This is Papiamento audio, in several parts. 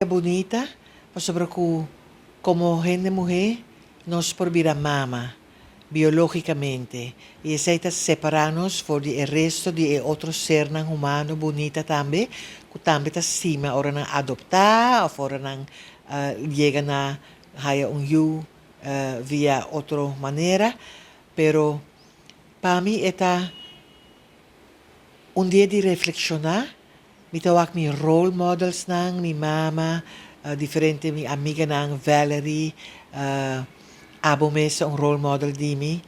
bunita, pasobra ku komo hende muhé nos por bira mama biológikamente i esei ta separá nos for di e resto di e otro sernan humano bunita tambe ku tambe ta stima ora nan adoptá òf ora nan yega na haya un yu via otro manera. Pero pa mi e ta un dia di reflekshoná. Mi ta wak mi role modelsnan, mi mama, diferente mi amiganan, Valerie, abo mes ta un role model di mi,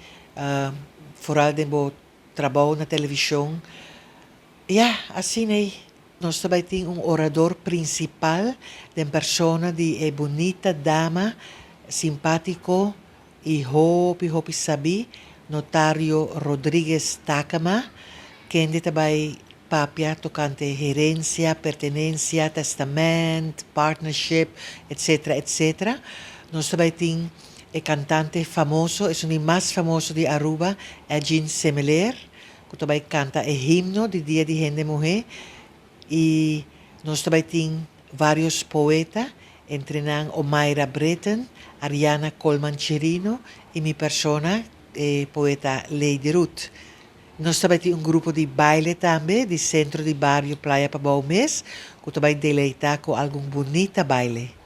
foral den bo trabou na televishon. Ya, asina ei. Nos ta bai tin un orador prinsipal den persona di e bunita dama simpátiko i hopi hopi sabí, Notario Rodriguez Takama, kende ta bai papia tokante herensia, pertenensia, tèstamènt, partnership, etsetera, etsetera. Nos ta bai tin e kantante famoso, esun di mas famoso di Aruba, Edjean Semeleer, ku ta bai kanta e himno di Dia di Hende Muhé i nos ta bai tin vários poeta, entre nan Omaira Britten, Ariana Colman Chirino i mi persona, e poeta Lady Ruth. Nos ta bai tin un grupo di baile tambe di Sentro di Bario Playa Pabou mes ku ta bai deleitá ku algun bunita baile.